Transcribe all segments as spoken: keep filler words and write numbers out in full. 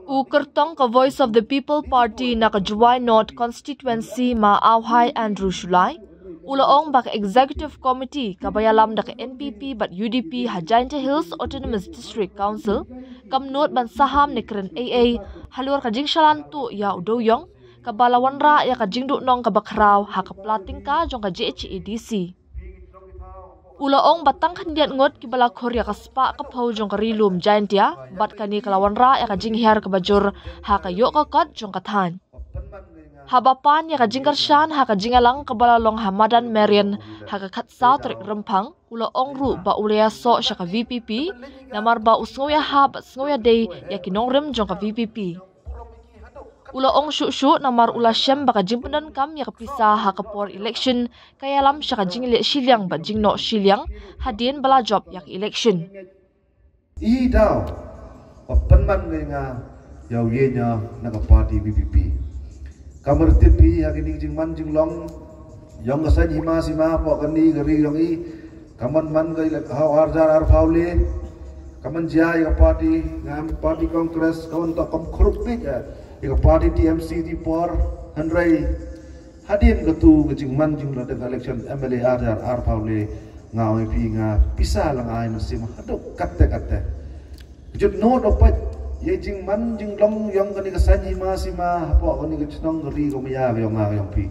U kyrtong ka Voice of the People Party na ka Jowai North Constituency, Ma Auhai Andrew Shullai, u la ong ba ka Executive Committee kaba ïalam da ka N P P bad U D P ha Jaintia Hills Autonomous District Council kam nud ban saham ne kren ei ei halor ka jingshah lan tuh ïa u dewïong kaba la wanrah ïa ka jingduhnong kaba khraw ha ka pla tyngka jong ka J H A D C. U la ong ba tang khyndiat ngut kiba la khur ïa ka spah ka phew jong ka Ri Lum Jaintia bad kane ka la wanrah ïa ka jinghiar kaba jur ha ka ïoh ka kot jong ka thaiñ. Haba pan ïa ka jingkyrshan ha ka jingïalang kaba la long ha madan Marian ha ka khatsaw tarik Rymphang, u la ong ruh ba u la ïasoh sha ka V P P namar ba u sngewïahap bad sngewïadei ïa ki nongrim jong ka V P P. U la ong shuh shuh namar u la shem ba ka jingpyndonkam ïa ka pisa ha ka por election ka ïalam sha ka jingleh shiliang bad jingnoh shiliang hadien ba la jop ïa ka election. I daw ba pynman ngi nga ïa u ïeng na ka party V P P. Ka myrtip hi ha kine ki jingman jinglong ïong ka saiñ hima sima hapoh kane ka ri ïong i. Ka man man ka ïa ha u ar hajar arphew le. Ka man jia ïa ka party ngam party Congress ka man ta kam khrup bit ïa ka party T M C ti por. Hynrei hadien katu ka jingman jingla da ka election M L A ar hajar arphew le nga ong ïa phi nga pisa la nga ai mynsiem haduh katte katte. Jut not u peit ïa jingman jinglong ïong kane ka saiñ hima sima hapoh kane ka chnong ka ri ka maya ka ïong nga ka ïong phi.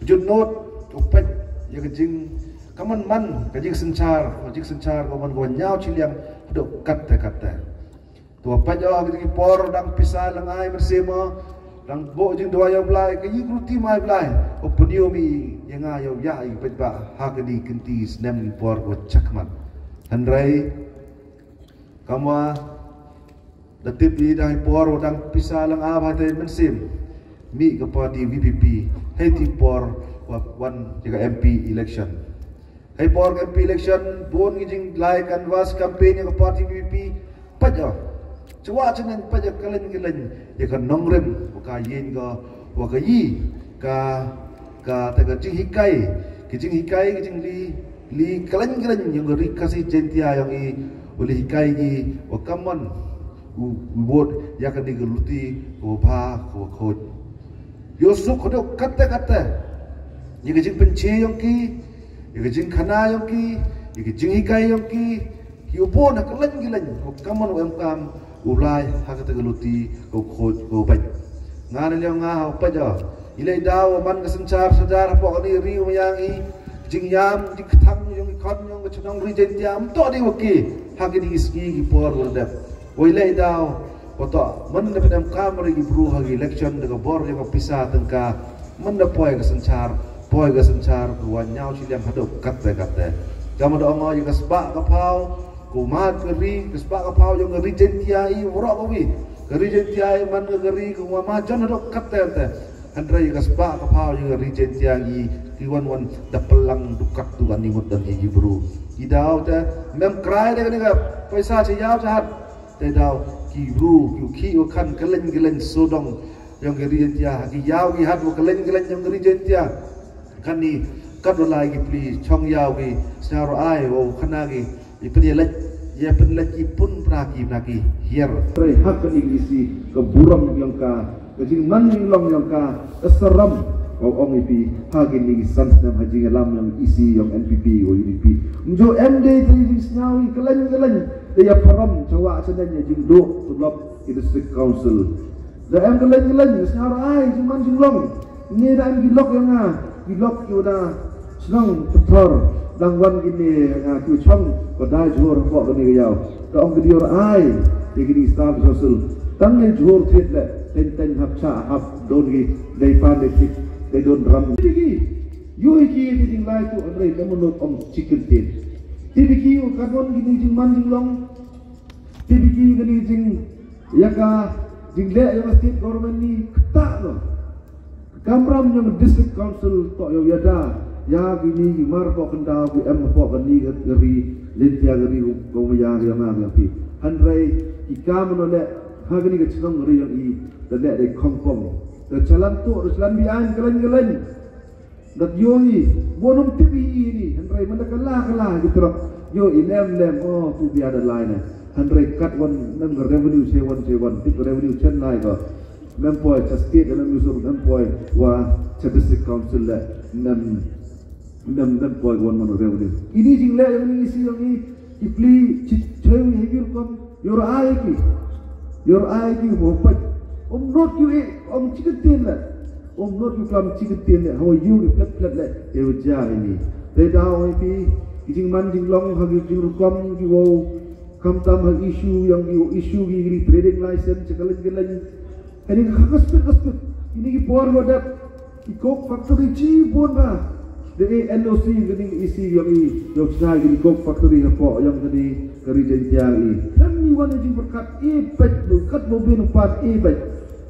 Jut not u peit ïa ka jing ka man man ka jingsynshar ka jingsynshar ka man ka wan ñiaw shiliang haduh katte katte. To peit ïa ki por dang pisa la nga ai mynsiem dang buh jingduwai ïa u Blai ka ïing ruti mai Blai u pynïoh mi ïa nga ïa u ïa i peit ba ha kane kynti snem ki por ka chakmat. Hynrei Kamwa da tip i dang i por wa dang pisa lang a ba te mynsiem mi ka party V P P hei ti por wa wan ïa ka M P election. Hei por ka M P election bun ngi jing lai canvass campaign ïa ka party V P P. Peit ïa chwa chnen peit ïa ka len ka len ïa ka nongrim wa ka yin ka wa ka yi ka ka ta ka jinghikai ki jinghikai ki jingli li kalen kalen ïong ka ri Khasi Jaintia ïong i u li hikai ki wa kaman u wot ïa ka ni ka luti ka wa bha ka wa khot. Ïo suk ka dok kata kata ïa ka jingpynche ïong ki ïa ka jingkhana ïong ki ïa ka jinghikai ïong ki ki u bon ha kalen kalen wa kaman u em kam u lai ha kata ka luti ka u khot ka u bait. Nga na liang nga ha u pait ïa i lei daw man ka synshar sadar hapoh kani ri u yang i jingïam jingkthang ïong i khon ïong ka chnong ri Jaintia ym toh dei wa ki ha kini ki sngi ki por wa dep. Wa i lei daw wa toh man da pdem kam ri ki bru ha ki election da ka bor ïong ka pisa tyngka man da poi ka synshar poi ka synshar ka wa ñiaw shiliang haduh katte katte. Ka man da ong ïa ka sbah ka phaw Ko ma ka ri ka spah ka phaw ïong ka ri Jaintia i waroh ka wi ka ri Jaintia i man ka ri ka wa ma jon hadok katte te. Hynrei ka spah ka phaw ïong ka ri Jaintia i ki wan wan da pelang dukat tu ani ngut dan i bru. I daw te mem krai de ka paisa cha yaw cha hat. Te daw ki bru ki u khi u khan ka leng ka leng sodong ïong ka ri Jaintia ki yaw ki hat u ka leng ka leng ïong ka ri Jaintia. Kani kat u lai ki pli chong yaw ki sñiaw ai u khana ki. I pynïaleit ïa pynleit i pun pra ki na ki hiar. Trei hak ka ing isi ka burom ïong ka ka jingman jinglong ïong ka ka saram. Wa ong i pi ha ki ni san snem ha jinglam ïong isi ïong N P P wa U D P. Mjo em de trei jingsñiaw i kalen kalen de ïa param chawa chanen ïa jingduk tulop i district council. Da em ka leng ka leng sñiaw ai jingman jinglong. Ni da em ki lok ïa nga ki lok ki da shnong pthor dang wan ki ni ïa nga ki chong ko da jhur ko ni ïa ka ong ki dior ai ïa ki ni star social. Tang ni jhur thit le ten ten hap cha hap don ki dei pan dei thit dei don ram. Ki yu ki ki ding lai tu andre le munut ong chicken tin. Ti ki ka don ki ni jingman jinglong. Ti ki ki ni jing ïa ka jingleh ïa ka state government ni kata lo. Kamram ïa ka district council to ïa ïa da ïa ki ni ki mar pok kyndaw ki em pok ka ni ka ri lin tia ka ri ko ma ïa ri ma ïa pi. Hynrei ki kam no le ha ka ni ka chnong ri ïa i da le de kong kong. Da chalan to da chalan bi an kalen kalen. Dat ïohi, bun ym tip i ni, hynrei mynta ka la ka la ki trok. Ïohi lem lem, oh tu bia da lai ne. Hynrei katwan, mem ka revenue sha wan, sha wan, tip ka revenue chen lai ka. Mem poi cha state, mem yusur, mem poi wa cha district council le, mem, mem, mem poi wan man revenue. Ini jingleh ïong i, isi ïong i, ki pli, chi, cheu, hi ki rukom, ïoh ai ki. Ïoh ai ki, mo pait. Ym not ki, eh, ym chi ktien le. Ym not ki klam chi ktien le. Hawa ïoh ki plet plet le. Ïa wa jia ini. Te da ong i phi, ki jingman jinglong, ha ki jingrukom, ki wow. Khamtam ha issue ïong ki, issue ki, ki trading license, cha ka leng ka leng. Ini ka ka spit ka spit. Ini ki por wa dep. Ki coke factory chi bun ba. De e N O C kani isi ïong i. Ïong chna kani coke factory hapoh ïong kani ka ri Jaintia i. Khlem i wan i jingpyrkhat i beit, pyrkhat mo bin pat i beit.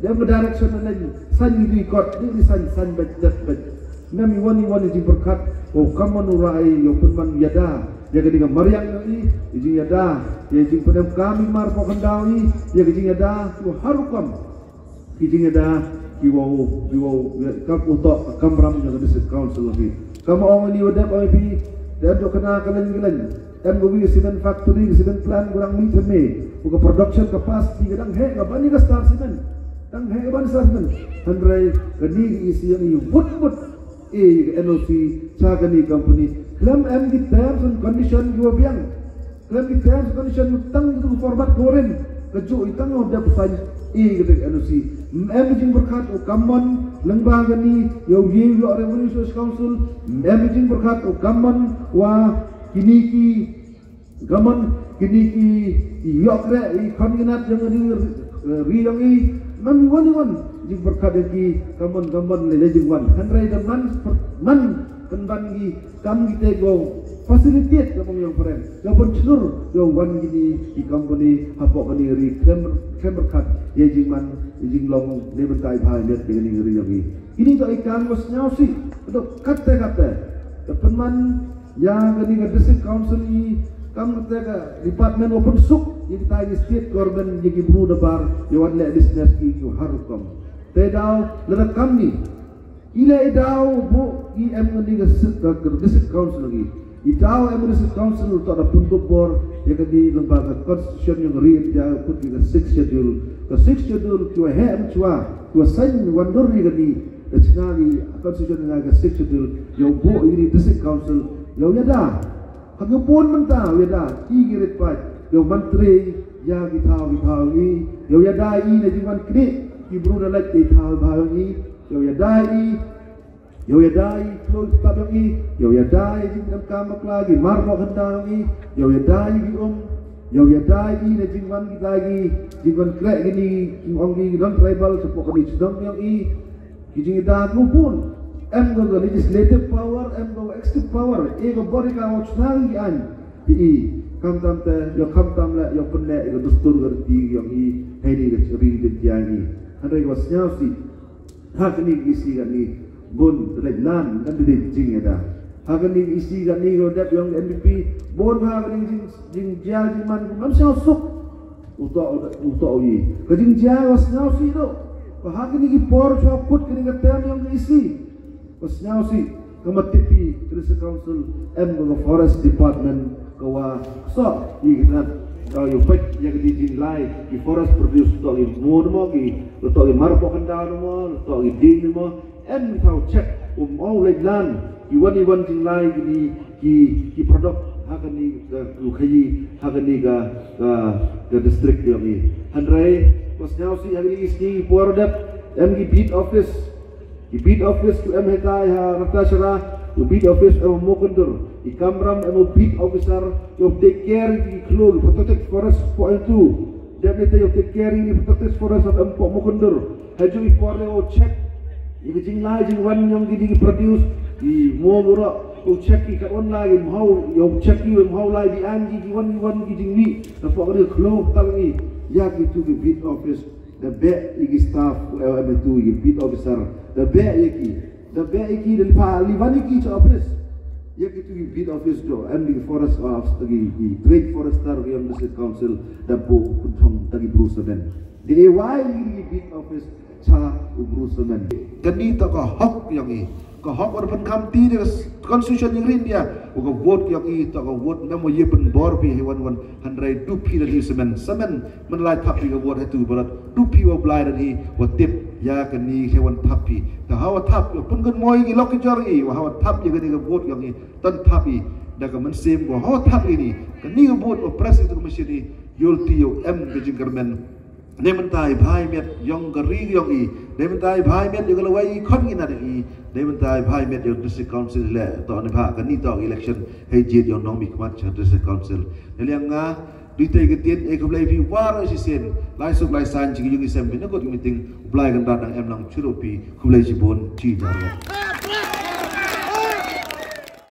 Dem ka direction na leng. San i di kot, di di san, san beit, dep beit. Khlem i wan i wan i jingpyrkhat. O kamon u rai, ïong pynman ïada. Ïa kani ka mariang ïong i, i jingïada. Ïa jingpynem kam i mar poh khyndaw i, ïa ka jingïada, ïa harukom. Ki jingïada, ki wow, ki wow, ïa, kam utok, kamram ïa ka district council lagi. Kam ong ni wa dep ong i phi, dep jok kena ka leng ka leng. Em ka wi cement factory, cement plant, kurang mi thymme. Ka production capacity, ka dang heh, ka bani ka star cement. Dang heh, ka bani star cement. Hynrei, kani ka isi ïong i, wut, wut. E, ka N O C, cha kani company. Khlem em ki terms and condition ki wa biang. Khlem ki terms and condition tang ki tu format koren. Ka ju i tang u dep sign e ka N O C. Em ki jingpyrkhat u kamon lyngba kani, ïa u ye ïa revenue source council. Em ki jingpyrkhat u kamon wa kini ki Kamon kini ki ïoh kreh i khon ki nat ïong kani, eh, ri ïong i. Mem i wan i wan jingpyrkhat ïong ki kamon kamon le le jingwan. Hynrei da man per-, man pynban ki kam ki te ko facilitate ka bong ïong phareng. Ka pynchur ïong wan kini ki company hapoh kani ri khlem, khlem pyrkhat ïa jingman ïa jinglong ne bynta i bha ïa kani ri ïong i. Kini to i kam ko sñiawsih. Ka to katte katte. Ka pynman Ïa kani ka district council i kam kata ka department wa pynsuk ïa kita ki state government ïa ki bru nabar ïa wan leh business ki ki har rukom. Te daw lada kam ni i leh i daw bu i em kani ka sit ka district council lagi. I daw em district council to da pyndup bor ïa kani lyngba ka constitution ïong ri India kut ki ka sixth schedule. Ka sixth schedule ki wa heh em chwa ki wa saiñ wan dur ïa kani. Da chna ki constitution nga ka sixth schedule ïa u buh ïa ki district council ïa u ïada. Ha ki bun mynta u ïada i ki rit paid ïa u mantri ïa ki thaw ki thaw ngi ïa u ïada i na jingwan knieh ki bru na lait ki thaw thaw ngi ïa u ïada i ïa u ïada i kloi ki tap ngi ïa u ïada i jingkam kam bakla ki mar mo khynda ngi ïa u ïada i ki um ïa u ïada i na jingwan ki ta ki jingwan kreh kini ki ong ki non tribal support kini chnong ngi Ki jingïada ki bun. Em ka legislative power, em ka executive power. E ka bor ka wa chna ki aiñ. Hi i. Khamtam te, ïa khamtam le, ïa pynleh, ïa ka dustur ka riti, ïa i, hei ni ka cheri ka jia i. Hynrei ka sñiawsih. Ha kani ka isi kani. Bun, ka leh lan, kan dei jingïada. Ha kani ka isi kani, ka dep ïa N P P. Bun ha kani jing, jingjia, jingman, ngam sñiawsuk. Uto, uto, uto, uyi. Ka jingjia, wa sñiawsih to. Wa ha kini ki por chwa kut kini ka term yong ka isi. Wa sñiawsih, ka mat tipi, kini sa council, em ka forest department, ka wa so, i kini, ka yu pek, ya kini jinglai, ki forest produce to, i mo mo, ki, to, i mar po kanda mo, to, i ding mo, Em thaw check, um, au leit lan, ki wan, i wan jinglai, kini, ki, ki product, ha kani ka, u khayi, ha kani ka, ka, ka district yong i. Hynrei, wa sñiawsih, ha kani ki sngi, por dep, em ki beat office, ki beat office, ki em hetai, ha Rata Shara, u beat office, em Mokundur, i kamram, em u beat officer, yow take care, ki khloo, ki protected forest, po em tu. Dep ni te yow take care, ki protected forest, em po Mokundur. Haju i por le o check. I ka jinglai jingwan yong ki ding produce. I mo bura o check i ka on lai i mhau, yow check i mhau lai di an ki wan wan ki jingmi. Na pok ni khloo tang i. Ya ki tu ki beat office. Da be i ki staff, eh, em tu i ki beat officer. Da be i ki. Da be i ki da lipa liwan i ki cha office. Ya ki tu ki beat office jo. Em di forest office, ki, ki trade forester, ki em district council. Da bo kunthong, da ki Bruce Ben. Di wai i ki beat office. Cha u Bru Samen. Kani to ka hok yong i. Ka hok wat pynkham ti de constitution jong ka ri India. Wa ka vote yong i to ka vote mem wa ye pynbor phi hei wan wan hynrei du phi da hi semen semen. Men lai thap phi ka vote hei tu barat du phi wa blai da hi wa tip ya ka ni hei wan thap phi. Ta hawa thap wa pun kan moi ki lok ki jor i wa hawa thap ya ka ni ka vote yong i tan thap i da ka mynsiem wa hawa thap i ni ka ni ka vote wa press into ka machine i yol ti yow em ka jingkyrmen. Dei mynta i bhai miat yong ka ri yong i. Dei mynta i bhai miat yong ka lawei i khon ngi na dei i. Dei mynta i bhai miat yong district council le to ni bha ka ni to election hei jied yong nong mi khmat cha district council. Dei liang nga di tei ka tien e khublei phi war shisien. Lai suk lai san chi yong i sem phi na kot meeting. Blai kan da dang em lang churo phi khublei chibun chi jar.